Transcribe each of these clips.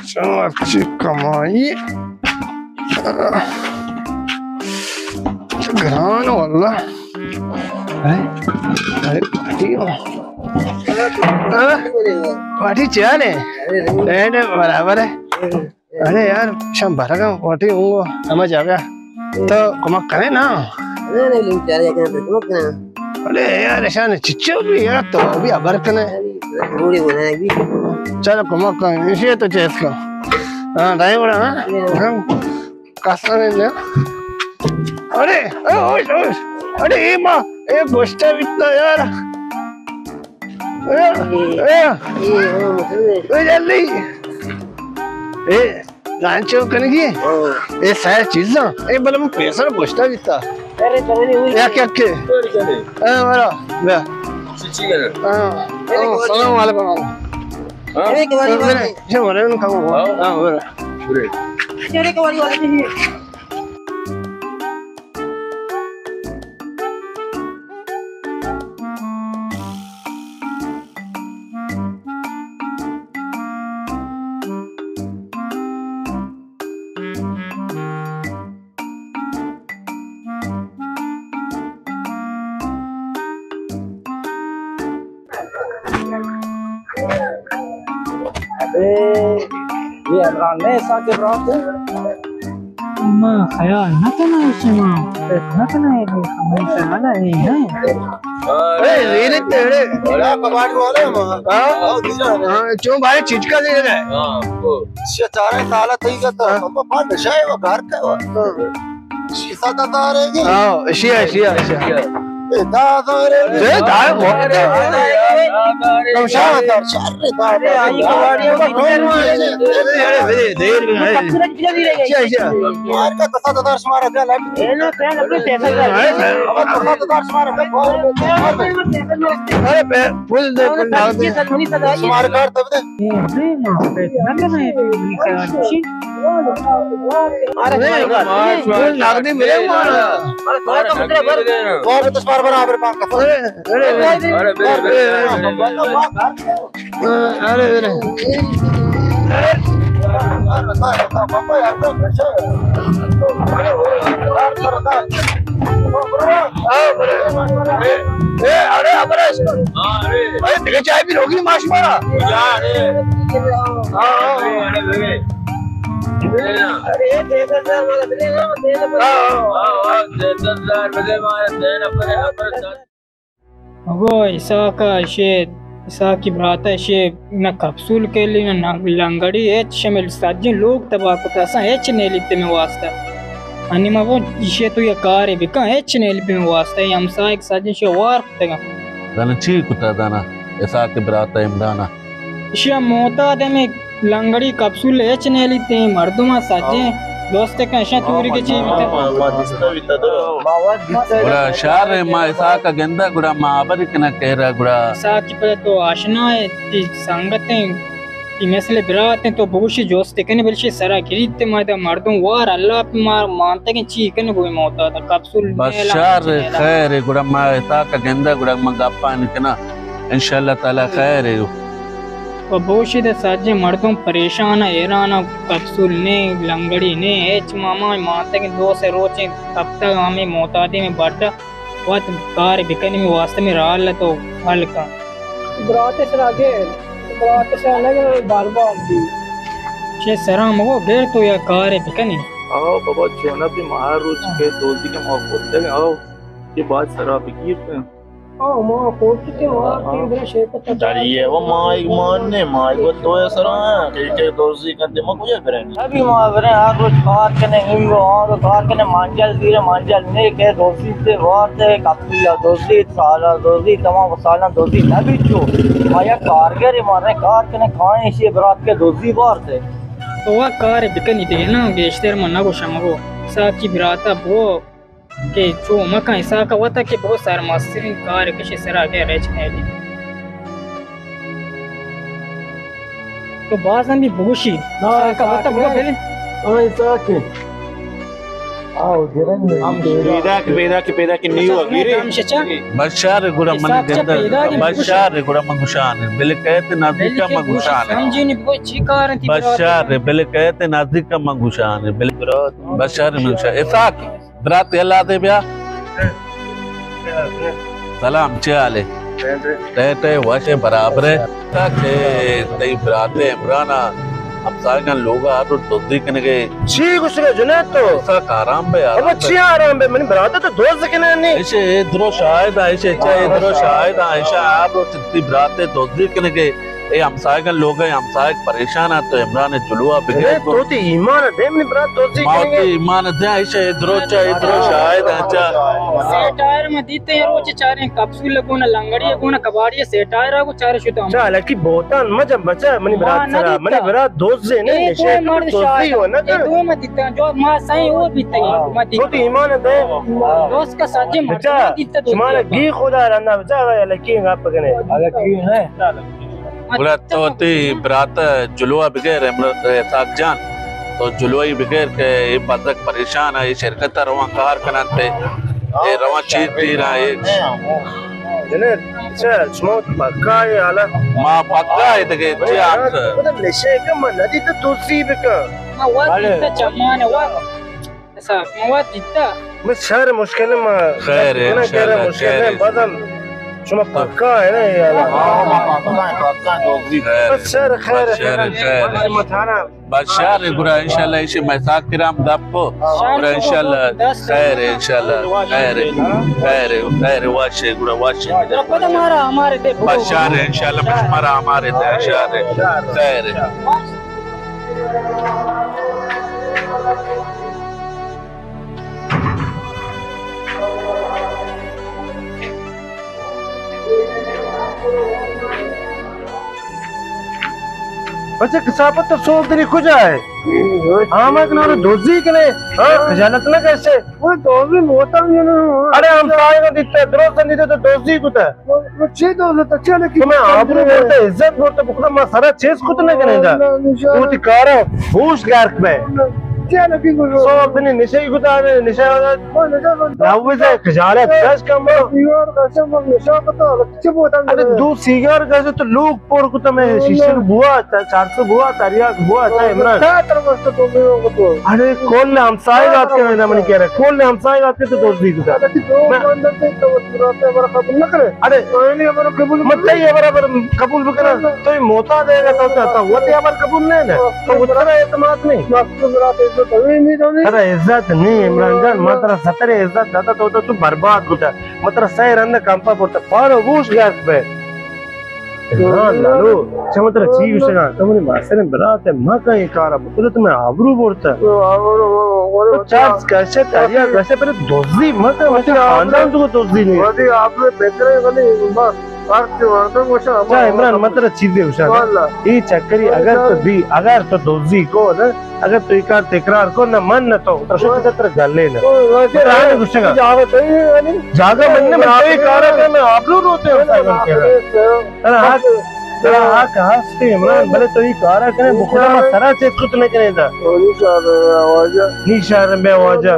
چا چی کمائی؟ گران واللہ۔ ارے، ارے، پارٹی ہو۔ ہاں؟ پارٹی چیا نے؟ اے نے برابر ہے۔ ارے یار، شام بھرگا پارٹی ہوں، ہما جاگا۔ تو کمک کرے نا۔ ارے یار، اشان چچو بھی یار، تو بھی خبر کنے۔ چلو کمک کن، اسی تو چیز کو۔ ہاں، ڈرائیور، ہاں؟ ہاں۔ کسا نے نا۔ ارے، ارے، اوش، اوش۔ ارے، اے ماں، اے گوشتا بیتا یار۔ اے، اے، اے، جلدی۔ اے، گانچو کنگی۔ اے سارے چیزاں۔ اے بلے من پیسہ گوشتا بیتا۔ یا کیا کے؟ ہاں، برا، بیا۔ ہاں، ہاں، السلام علیکم۔ ہاں؟ اے، اے، اے، ہاں، برا۔ ابے، اے عمران نے اسحاق ابراہیم کو؟ ما خیال نہ کنا اسے ما، نہ کنا اے، من خیال ہے، اے ہے۔ اے، زیرت تیرے۔ بڑا کباڑی والا ہے ما۔ ہاں؟ ہاں، چون بھائی چیچکا دے رہے۔ ہاں، چارہ سالہ تئی گتا، ہاں۔ ہم پان نشائے و گھر کا و۔ ہاں۔ شیشہ تا دارے گی۔ ہاں، اشیا، اشیا، اشیا۔ اے دا دارے گی۔ اے دا وقت ہے۔ کم شاہ دار، شر دا دار۔ ارے، ارے، دیر میں ہے۔ اشیا، اشیا۔ مار کا دسا دار شمارا دیا لگ۔ اے نو، تین اپنے پیسہ دار۔ اب دسا دار شمارا دیا۔ ارے، پہ، پل دے، پل نہ دے۔ شمارا کار تب دے۔ نقدی ملے مارا۔ تو تو برابر پاک۔ ارے، ارے، ارے۔ ارے، ارے۔ اے، ارے، ابرش۔ ہاں، ارے۔ بھائی، دیکھے چائے پی روگی ماش مارا۔ ہاں، ارے۔ ہاں، ہاں۔ ہاں، ہاں۔ اگو اسحاق ءَ اشے، اسحاقی برات ءَ اشے، نہ کپسول کیلی، نہ لنگڑی، ہچ شمل، سجیں لوگ تباہ کتا، اساں ہچ نیلیت مئے واسطہ۔ انی ما گوں اشے تو یک کارے بکن، ہچ نیلیت مئے واسطہ، اے ہمساہگ سجیں اشے وار کتگاں۔ دانا چی کتا دانا؟ اسحاق برات ءَ عمران ءَ۔ اشی ءَ معتاد ہمے لنگڑی کپسول ہچ نیلیت، اے مردماں سجیں دوست کن اشاں توری کے چی بیتا۔ گڑا شر ما اسحاق ءَ گندہ، گڑا ما ہبر کناں کہرا گڑا۔ اسحاق ءِ پدا تو آشنا ئے، تی سنگت ایں، تی مثل برات ایں، تو بگوشی جوست کنے بلشی سرا گریت ما دا مردم وار اللہ پہ مار مانتگیں چی کنے گوئی معتاد کپسول بس نیلا شر نیلا۔ خیر گڑا ما اسحاق ءَ گندہ گڑا ما گپانی کناں۔ انشاءاللہ تعالی خیر ہے۔ و بوشی دے سجیں مردم پریشان ءُ حیران ءُ کپسول نے، لنگڑی نے، ہچ ماما مانتگیں دو سے روچیں ہفتہ ہمیں معتادی میں بڈا وت کار بکنی میں واسطہ میں رال تو حل کن۔ برات سرا گیر، برات سرا نہ گیر، برباد بی۔ چے سرا مگو گیر تو یا کار بکنی۔ آؤ بابا چونا بھی ماہ روچ کے دوزی کے موقع دے آؤ۔ یہ بات سرا بگیر۔ او، ما کوٹ تے ما ہاں۔ تیندرا شیپ تک داری ہے، وہ ما ایک مان نے، ما ایک تو ہے سرا، کہ، کہ دوزی کن تے ما کوئی کریں۔ ابھی ما برے ہر روز کار کنے، ہم رو ہر کار کنے، مانجل زیرے، مانجل نے کہ دوزی تے وارتے، کپیا دوزی، سالا دوزی، تمام سالا دوزی نبی چو۔ ما یا کارگر مارے کار کنے، کائیں اسی برات کے دوزی وارتے۔ تو وا کار بکنی دے نا، گیشتر من نگوشم گو، ساکی براتا بو۔ کہ چو مکن اسحاق وتا کہ بہت سر مسترین کار کشے سرا گئے رچ نیلی۔ تو باز ہم بھی بگوشی، اسحاق وتا بگو بلے۔ ہاں، اسحاق۔ پیداک، پیداک، پیداک نیو اگیری۔ بشار گڑا من گندہ، بشار گڑا من گشان، بل کہتے نزدیک من گشان۔ بشار، بل کہتے نزدیک من گشان، بل بشار من گشان۔ اسحاق، برات یلا دے بیا۔ سلام، چے حال ہے؟ ٹے ٹے، وش ہے، برابر ہے۔ کہ تئی برات عمران ہمسایگان لوگا ہر روز دزی کنگے۔ چی گوشگے جنید تو؟ اسحاق، آرام بے، آرام بے۔ ابا چی آرام بے؟ منی برات تو دز کنگے نی۔ ایشے اے درو شاہد آ، ایشے چا اے درو شاہد آ، ایشا ہر روز تئی برات دزی کنگے۔ اے ہمسایگان لوگ ء، ہمسایگ پریشان انت، تو عمران جلوا بگر۔ تو تی ایمان دے منی برات دزی کنگے۔ ما تی ایمان دے، ایشا اے درو چا، اے درو شاہد انت چا۔ سیٹ آئر ما دیتے ہیں روچ چاریں کپسول لگونا لنگڑی گونا کباڑی سیٹ آئر کو چارے شتم۔ چا لکی بہتان مجم بچا منی برات سرا، منی برات دوست نے نشے تو دوستی ہو نا۔ اے دو ما دیتا جو ما سائیں اور بیتے ما دیتا۔ تو تی ایمان دے۔ دوست کا سجے مرد دیتا دوست۔ شمارا گی خدا رندا بچا لکی گپ کنے۔ لکی ہے۔ گڑا تو وتی برات ء جلوا بگر، اسحاق جان، تو جلوائی بگر کہ اے بزگ پریشان ء، اے شرکت ء روان کار کننت، اے روان چیر تیر ء، اے جنید، اچھا، شما پکا ہے حالا؟ ما پکا ہے دگہ، چی آپ سے؟ مطلب نشے کا من ندی تو دوستی بکن۔ ما وقت چمان وقت۔ اسحاق، ما وت دیتا۔ بس شر مشکل ما خیر ہے، انشاءاللہ، مشکل خیر ہے۔ بازم شما پکا ہے نا، یہ حالا؟ ہاں، ما پکا ہے، پکا ہے، دوزی۔ خیر۔ بس شر خیر ہے، بس شر ہے، خیر ہے۔ بس شر ہے، گڑا انشاءاللہ ایشی میں ساکرام دپ کو۔ گڑا انشاءاللہ خیر ہے، انشاءاللہ خیر ہے، خیر ہے، خیر ہے، واش ہے، گڑا واش ہے۔ پدا مارا ہمارے دے۔ بس شر ہے، انشاءاللہ، بس مارا ہمارے دے، شر ہے، خیر ہے۔ بچہ کسافت تو سوک دری کجا ہے؟ آمد نور دوزی کنے، ہاں، خجالت نہ کیسے؟ وہ دوزی موتا بھی نہیں۔ ارے ہم سائے کو دیتے، درست نہیں دیتے تو دوزی کو تھا۔ چی دوزت؟ چی لکی؟ تو میں آبرو برتا، عزت برتا، بخدا ما سرا چیز کت نہ کنے دا۔ تو تی کارا ہوش گارک بے۔ چی لکی کو؟ سو اپنی نشے کو دا، نشے والا۔ ناوزہ خجالت کش کم۔ سیگار کشا من نشا کتا، چی بوتا؟ ارے دو سیگار کشا تو لوگ پر کتا، میں شیشے بوا، چار سو بوا، تریاک بوا، تا عمران۔ ارے کل ہمسائے بات کے میں منی کہہ رہا، کل ہمسائے بات کے تو دوزی کو دا۔ ارے، مت یہ برابر قبول بکنا، تو یہ موتا دے گا، تو چاہتا، وہ تو یہ بر قبول نہیں نا، تو اتنا اعتماد نہیں۔ ترا عزت نہیں، عمران جان، ما ترا ستر عزت داتا، تو تو برباد ہوتا، ما ترا سہ رند کمپا پڑتا، پارو گوش گرک بے۔ عمران لالو، چہ ما ترا چی گوشگا، تو منی ماسریں برات ہے، ما کہیں کارا بکل تو میں آبرو برتا۔ تو چارج کشے، تریا کشے، پر دوزی مت، مجھے خاندان تو دوزی نہیں۔ وتی آپ میں بہتر ہے، ولی بس، ہر چی مردم گوشا، اچھا، عمران، من ترا چیزے گوشاں۔ واللہ۔ اے چکری اگر تو دی، اگر تو دوزی کو نا، اگر تو یہ کار تکرار کو نا، من نہ تو، ترا شو ترا گلے نا۔ ترا آنے گوشگا۔ جاگہ من نے، من تو یہ کارا کہ میں آبرو روتے ہوں، سائیں کہہ رہا۔ ترا حق، ترا حق ہستی عمران، بلے تو یہ کارا کرے، بخدا ما سرا چیز کت نہ کرے دا۔ نی شہر میں واجہ۔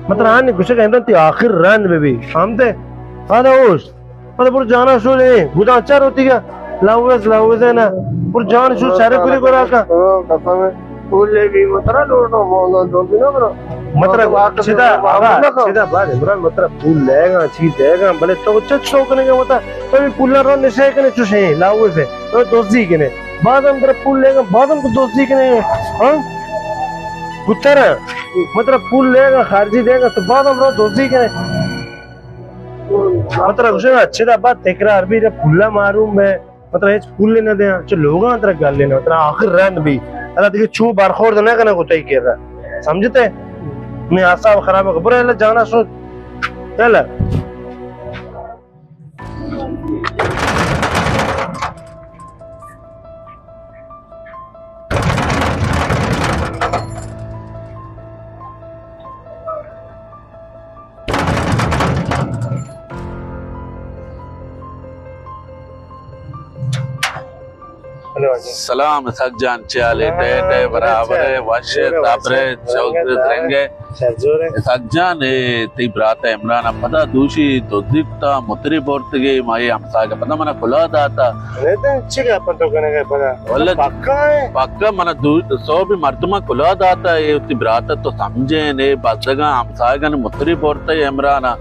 مطلب آنے گوشگا عمران تی آخر رند بے بی۔ فهمتے؟ هذا اوش۔ مطلب پر جانا شو لے، گدان چر ہوتی گا۔ لاوز، لاوز ہے نا۔ پر جان شو شہر کوری گورا کا۔ قسم ہے۔ پول لے بھی مترا لوٹو، مولا دو بھی نہ برو۔ مطلب سیدھا، آغا، سیدھا بعد عمران مطلب پول لے گا، چی دے گا، بلے تو چچ تو کنے گا ہوتا، تو بھی پول رو نشے کنے چوشے، لاوز ہے، تو دوزی کنے۔ بعد ہم ترا پول لے گا، بعد ہم تو دوزی کنے، ہاں؟ گترا، مطلب پول لے گا، خارجی دے گا، تو بعد ہم رو دوزی کنے۔ مطلب گوشے اچھے دا بعد تکرار بھی رے پولا معلوم ہے۔ مطلب ہچ پول نہ دیاں، چہ لوگاں ترا گل نہ، ترا آخر رند بھی۔ اللہ دیگہ چو برخورد نہ کنا کو تئی کرا۔ سمجھتے؟ میں اعصاب خراب ہو، برو اللہ جانا سو۔ چل۔ سلام اسحاق جان، چے حال ئے؟ ٹیٹ ئے، برابر ئے، وش ئے، صبر ئے، چوک ئے، درنگ ئے؟ اسحاق جان، اے تئی برات عمران ءَ پدا دوشی دزی کتا، متری برتگی، ما اے ہمساہگ ءَ پدا منا کلوہ داتا۔ چی گپ تو کنگ ئے پدا؟ واللہ پکا ئے؟ پکا، منا دو، سوبی مردماں کلوہ داتا، اے تئی برات ءَ تو سمجھین، اے بزگاں ہمساہگانی متری برتا عمران ءَ۔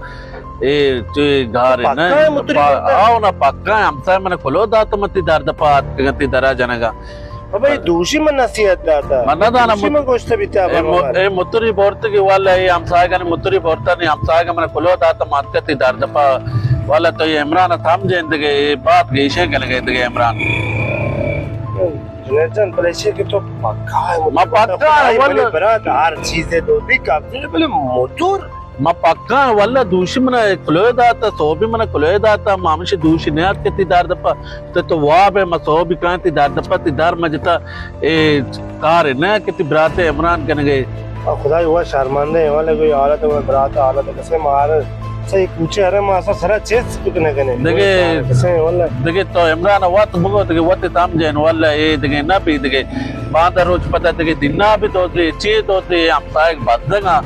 اے چے گار نہ؟ پکا ئے متری برتا؟ آو نا، پکا ئے، ہمساہگ منا کلوہ داتا، من تئی در دپا اتکگاں، تئی درا جنگا۔ بابا، اے دوشی من نصیحت داتا۔ من نہ دانا، دوشی من گوشتا بیتا، اے بابا۔ اے متری برتگی واللہ، اے ہمساہگانی متری برتا، نی ہمساہگ منا کلوہ داتا، ما اتکا تئی در دپا۔ واللہ تو اے عمران ءَ سمجھین دگہ، اے بات گیشیں کنگے دگہ عمران۔ جنید جان، بلے چی کہ تو پکا ئے، ما پکا ئے، واللہ۔ برات ہر چیزے دو دی کافی، بلے موتور ما پکا آں، واللہ دوشی منا کلوہ داتا، سوبی منا کلوہ داتا، ما ہمشی دوشی نیاتکہ تئی در دپا، تو تو واب ئے، ما سوبی کاں تئی در دپا، تئی در مجتا، اے کار نہ کہ تئی برات عمران کنگے۔ آ خدای، وا شرمندہ ایں، واللہ کوئی حالت، برات حالت کسے مار، صحیح کوچے ارے ما اسا سرا چیز کت نہ کنے۔ دگہ، کسے واللہ۔ دگہ تو عمران وت بگو، دگہ وت تام جن واللہ، اے دگہ نہ بی دگہ۔ باندا روچ پدا دگہ دینا بی دوزی، چی دوزی، ہمساہگ بزگاں۔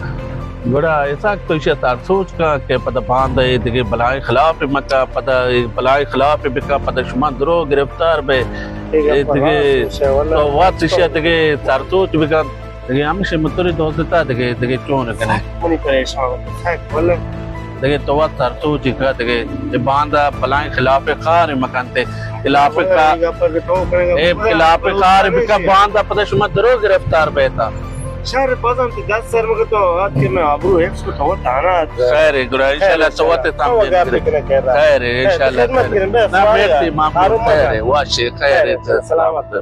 گڑا اسحاق تو ایشی ءَ سر سوچ کن کہ پدا باندا اے دگہ بلائیں خلاف مکن، پدا اے بلائیں خلاف بکن، پدا شما درو گرفتار بے۔ اے اے گپ دگہ راست ایں، واللہ۔ تو وت ایشی ءَ دگہ سر سوچ بکن۔ دگہ ہمشی متری دوزتا دگہ، دگہ چون کنے؟ منی پریشان سک واللہ۔ دگہ تو وت سر سوچ کن دگہ، اے باندا بلائیں خلاف کار مکن تے۔ خلاف کار، اے خلاف کار بکن، باندا پدا شما درو گرفتار بیتا۔ شر بازم تے دس سر مگر تو آت کہ میں آبرو حفظ کو تو تانا۔ خیر ئے، گڑا انشاءاللہ تو وت تام دے۔ خیر ئے، انشاءاللہ خیر ئے۔ نہ، مرسی مامو، خیر ئے، واشے، خیر ئے۔ سلامت۔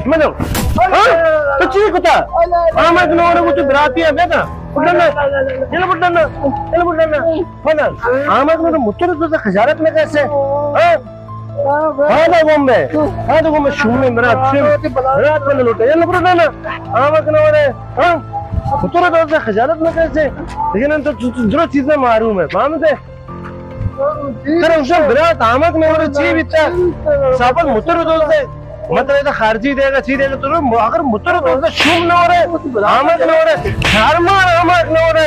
منو۔ ہاں؟ تو چی کتا؟ آمد نورے، وہ تو براتی ہے، بیٹا۔ اٹھنا۔ چلو اٹھنا۔ چلو اٹھنا۔ ہاں نا۔ آمد نورے، متر تو خجالت نہ کیسے؟ ہاں؟ ہاں نا گم بے۔ ہاں تو گم بے، شومیں برات، شوم۔ برات بند لوٹے۔ چلو اٹھنا۔ آمد نورے۔ ہاں؟ متر تو خجالت نہ کیسے؟ لیکن تو، تو، تو درست چیز نہ معلوم ہے۔ فهمت ہے؟ ترا گوشاں برات آمک نہ ورے چی بیتا؟ سابت متر دوزے۔ متر ادا خارجی دے گا، چی دے گا، تو آخر متر دوزے، شوم نہ ورے، آمک نہ ورے، شرمان آمک نہ ورے۔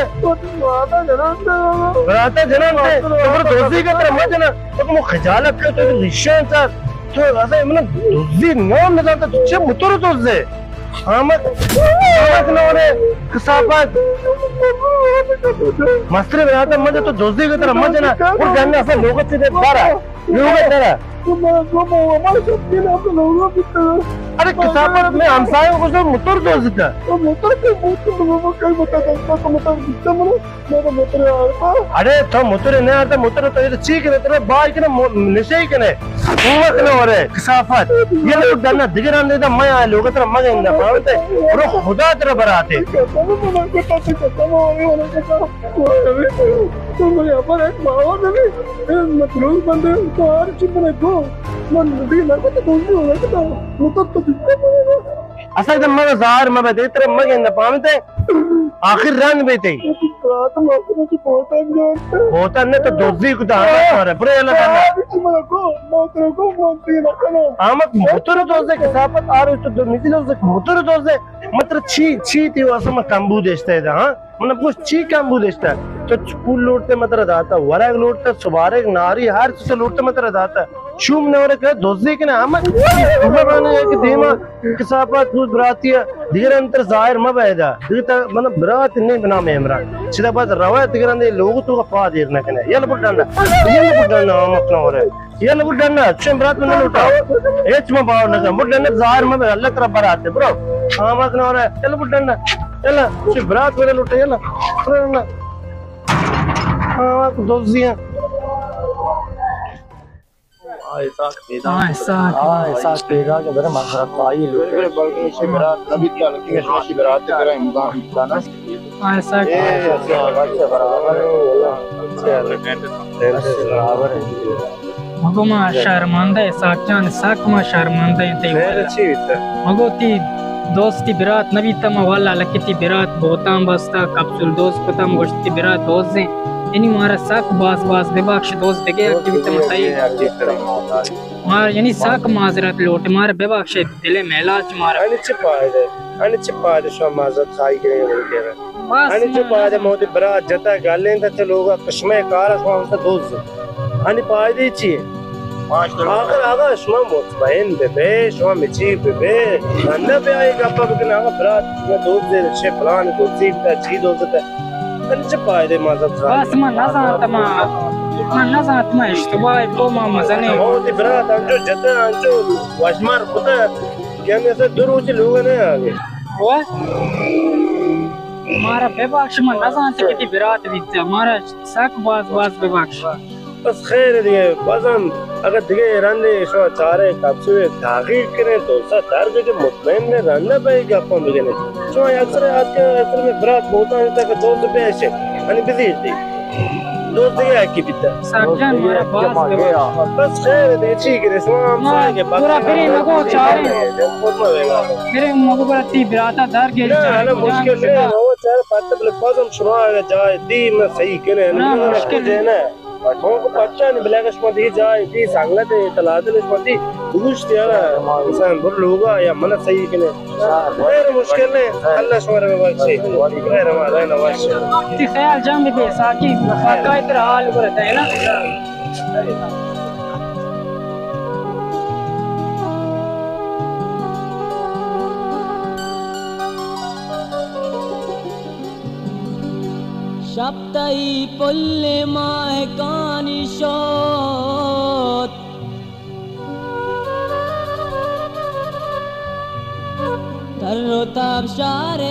براتا جنان تے، تو برو دوزی کا ترا مجنا، تو مو خجالت کر، تو ریشان سر، تو اصلا من دوزی نام نہ جانتا، تو چه متر دوزے؟ آمد، آمد نورے، کثافت۔ مسترے براتا مجا تو دوزی کو ترا مجنا۔ اور گندا سا لوگ چے دے بارا۔ لوگ ترا۔ ارے کثافت، میں ہمسایوں کو سب متر دوزتا۔ اڑے تو متر نہ آرتا، متر تو ایر چی کنے، تو بار کنے، مو-، نشے کنے۔ قوت نہ ورے، کثافت۔ یہ لوگ دنا دگران دے دا، میں آ لوگ ترا مگن دا، فهمت ہے؟ رو خدا ترا براتے۔ اصل تو مگا ظاہر مبا دے، ترا مگن دا، فهمت ہے؟ آخر رند بیتے۔ بہتر نہ تو دوزی کو دانا کرے۔ برو یلا دانا۔ آمد متر دوزے، کثافت، آرو تو دو نزل دوزے، متر دوزے۔ متر چی، چی تی واسه ما کمبو دشته دا، ہاں؟ من گوشت چی کم بودشتا؟ تو چکول لوٹتے متر داتا، ورگ لوٹتا، سبارگ، ناری، ہر چیز لوٹتے متر داتا۔ شوم نورے کہ دزی کنے ہمک۔ ہمے بہانے کہ دیما کسافات بود براتی ء، دگرانی تر ظاہر مہ بئے ادا۔ دگہ تا من برات نے بنا مے ہمراہ۔ چدا بعد روئے دگرانی لوگ تو پا دیر نہ کنے۔ یل بڈانا۔ یل بڈانا ہمک نورے۔ یل بڈانا، چون برات من لوٹا۔ ہچ ما باور نہ کن۔ بڈانا ظاہر مہ بئے، اللہ ترا برات دے، برو۔ ہمک نورے۔ یل بڈانا۔ یل، چون برات من لوٹا، یل۔ برو نا۔ ہمک دزی ہیں۔ آ اسحاق پیداک۔ آ اسحاق۔ آ اسحاق پیداک ء برے معذرت خواہی لوٹ۔ بلکہ شی برات نبی تعالی کہ شما شی برات ء برے امکان دانش۔ آ اسحاق۔ اے اسحاق اچھا برابر ہے۔ برابر ہے۔ مگو ما شرمندہ اسحاق جان، سک ما شرمندہ ہیں تئی خیر وجہ۔ چی بیتا؟ مگو تی دوستی برات نبیتا، ما واللہ لکی تی برات بہتان بستا، کپسول دوست کتا، ما گوشت تی برات دوست ہیں۔ یعنی مارا سک باز باز ببخش دوست، دگہ یکے بیتہ متئی۔ مارا یعنی سک معذرت لوٹ، مارا ببخش، دل مہلاج مارا۔ انی چی پائدہ؟ انی چی پائدہ شما معذرت خواہی کرے؟ بس انی چی پائدہ؟ موتی برا جتا گلیں تا چہ لوگا کشمے کارا شما ہمسا دوز۔ انی پائدہ چی؟ آخر آقا شما مطمئن بہ بے، شما مچی بہ بے، رندا بیا اے گپا بکن آقا برات، شما دوز دے شے پلان دوزی تا چی دوز تا۔ انچ پائدے ما زد خالی۔ بس من نزانت ما، من نزانت ما اشتباہ کو ما مزنے۔ ما وتی برات انچو جتہ، انچو وشمار کتہ کہ ہمیں اسے دو روچ لوگ نہ آگے۔ و مارا ببخش، من نزانت کہ تی برات بیتا، مارا سک باز باز ببخش۔ بس خیر دیگہ، بازم اگر دیگہ رندے شما چارے کپسولے تحقیق کریں تو سا در بجے مطمئن نے رندہ بہ گپاں بگنے۔ شما اکثر آتکے اکثر میں برات بہتان تک دوست پیش ہے، یعنی بزیر دی۔ دوست دیگہ کی بیتا۔ ساک جان مارا باز ببخش۔ بس خیر دیگہ چی کرے، شما ہم سائیں کے برا برے مگو چارے۔ برے مگو برا تی براتا در گئی۔ نہ، چارے حالا مشکل نہیں، وہ چارے پتہ بلے بازم شما اگر جائے دی میں صحیح کرے۔ نہ، مشکل نہیں۔ ہوں کو پتہ نہیں، بلے اگر شما دی جائے، دی سنگت ہے، تلادل شما دی، دوست یارا، انسان بر لوگا یا من صحیح کنے۔ غیر مشکل نہیں، اللہ شما رے بخشے۔ غیر ہمارا نواز۔ تی خیال جان بی بی ساکی، واقعی تر حال کرتا ہے نا۔ شپ تئی پل ماہکانی شوت، تر و تاب شار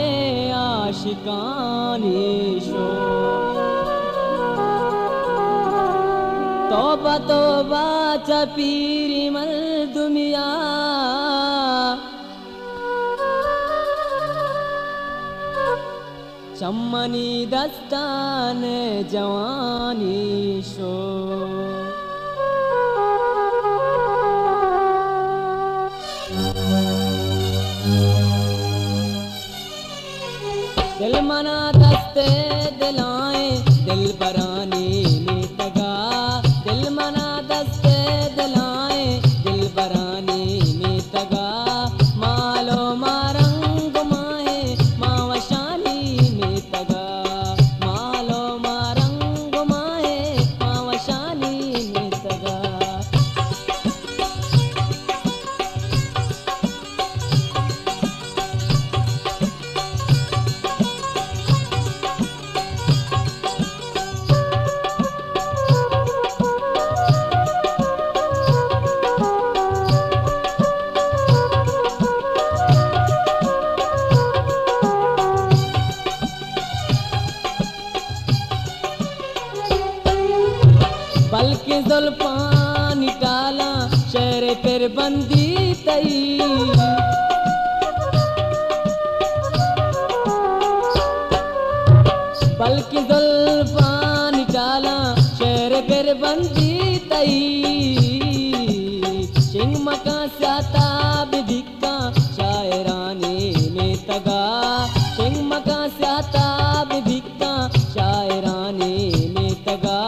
عاشقانی شوت۔ توبہ توبہ چہ پیری مردمیا، چمنی دستان جوانی شو۔ دل منا دست دلائیں دلبرانی میتگا، دل منا دست دلائیں دلبرانی میتگا، مال و ما رنگ مائیں ما وشانی میتگا، مال و ما رنگ مائیں ما وشانی میتگا۔ بلکیں زلفانی ٹالاں شہر پر بندی تئی، بلکیں زلفانی ٹالاں شہر پر بندی تئی، شنگ مکاں سیاہ تاب دی کاں شاعرانی میتگا، شنگ مکاں سیاہ تاب دی کاں شاعرانی میتگا،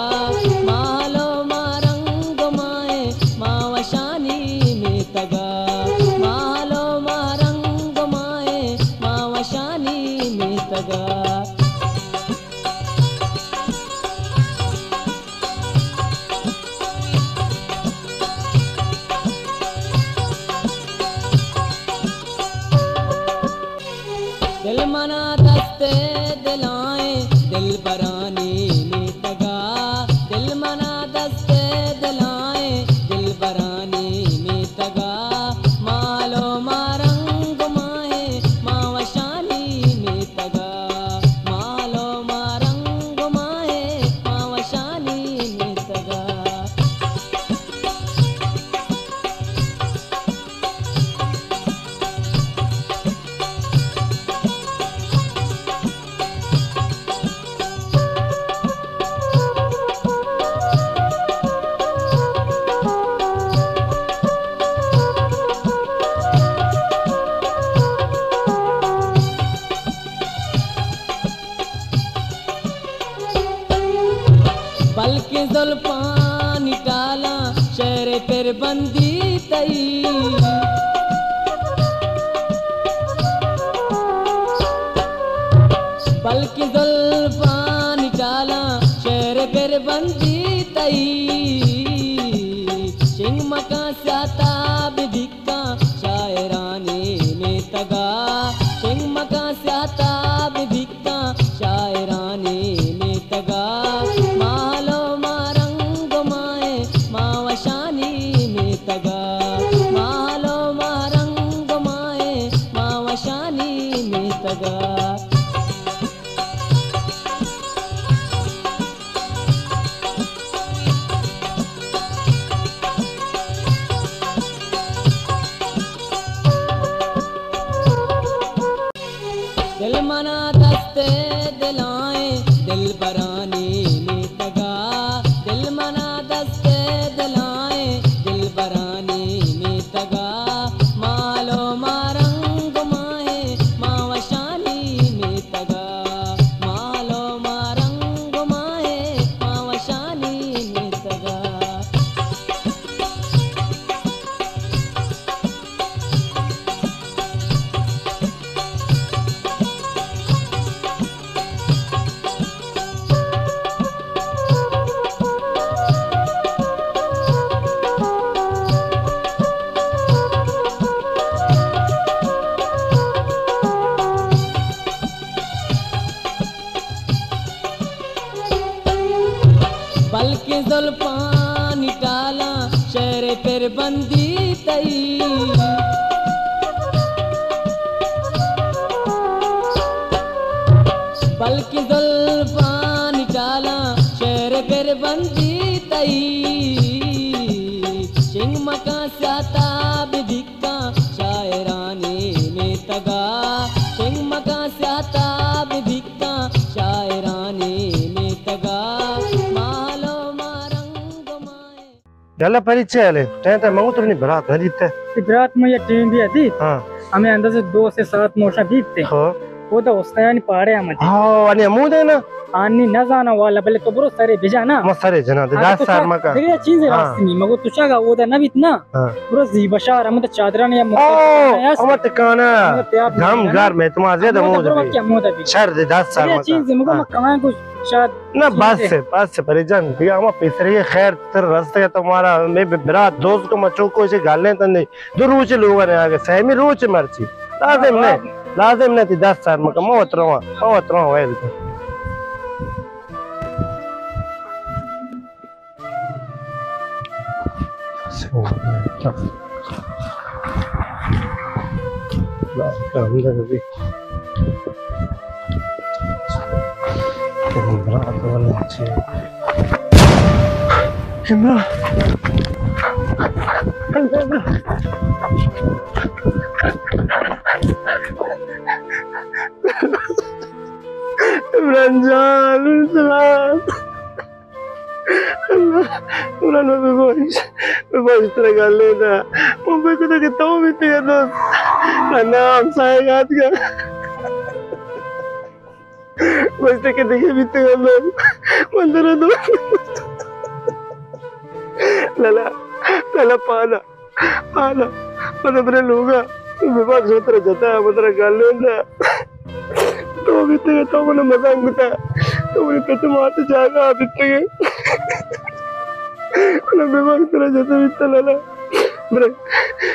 مال و ما رنگ مائیں ما وشانی میتگا، مال و ما رنگ مائیں ما وشانی میتگا۔ دل منا دست دلائیں دلبرانی میتگا، دل منا دست دلائیں دلبرانی میتگا، مال و ما رنگ و ماہیں ما وشانی میتگا، مال و ما رنگ و ماہیں ما وشانی میتگا۔ بلکیں زلفانی ٹالاں شہر پر بندی تئی، بلکیں زلفانی ٹالاں شہر پر بندی تئی، شنگ مکاں سیاہ تاب دی کاں شاعرانی میتگا، شنگ مکاں سیاہ تاب بیکاں شاعرانی میتگا، مال و ما رنگ و مائیں ما وشانی میتگا، مال و ما رنگ و مائیں ما وشانی میتگا۔ دل منا دست دلائیں دلبرانی میتگا، دل منا دست دلائیں دلبرانی میتگا، مال و ما رنگ و مائیں ما وشانی میتگا، مال و ما رنگ و مائیں ما وشانی میتگا۔ بلکیں زلفانی ٹالاں شہر پر بندی تئی، بلکیں زلفانی ٹالاں شہر پر بندی تئی، شنگ مکاں سیاہ تاب دی کاں شاعرانی میتگا، شنگ مکاں سیاہ تاب بیکاں شاعرانی میتگا، مال و ما رنگ و مائیں۔ یلا پری چے ہلے؟ ٹینٹ ہے، منگو تو نی برات نہ دیتے۔ تی برات میں یہ ٹیم بھی ہے دی۔ ہاں۔ ہمیں اندازے دو سے سات موشا بیتے۔ ہاں۔ وہ تو استانی پاڑے ہم دی۔ ہاں، انی امود ہے نا۔ آنی نہ زاناں والا، بلے تو برو سرے بجا نا۔ ما سرے جنا دے، ہاں، دس تو سال چا-، مکا۔ دیگه چیزے ہاں۔ راست نہیں، مگو تو چاگا اودا نہ بیت نا۔ ہاں۔ برو زی بشار، ہم تو چادرانی ہم او، مکتب ہم ٹکانا۔ ہم تیاب گم نہیں گرم ہے، تمہارا زیادہ ہم مودا برو بھی۔ کیا مودا بھی۔ شر دے دس سال دیگه مکا۔ چیزے، مگو ہاں۔ ما کہاں کو شاید نا، چیزے۔ بس ہے، بس ہے، پری جان۔ دیگه ہم پیسرے خیر تر رست ہے تمہارا، میں برات دوست کو مچو کو اسے گالنے تندے۔ دو روچ لوگ نے آگے، سہمی روچ مرچی۔ لازم نہ، لازم نہ تی دس سال مکا، ما اتروا، ما اتروا ویل۔ عمران۔ عمران جان، عمران۔ اللہ، عمران ببخش، ببخش ترا گالے دا۔ من بکتا کہ تو بیتگا دوست۔ نہ، نہ، ہمسایہ گات کا۔ گوشتے کہ دگہ بیتگ انت، من ترا دو۔ لالا، لالا پادا، پادا، پدا برے لوگا، ببخش من ترا جتا، من ترا گالیندا۔ تو بیتگ، تو من مزاق بتا، تو منی پت مات جاگا بیتگ۔ من ببخش ترا جتا بیتا لالا۔ برے،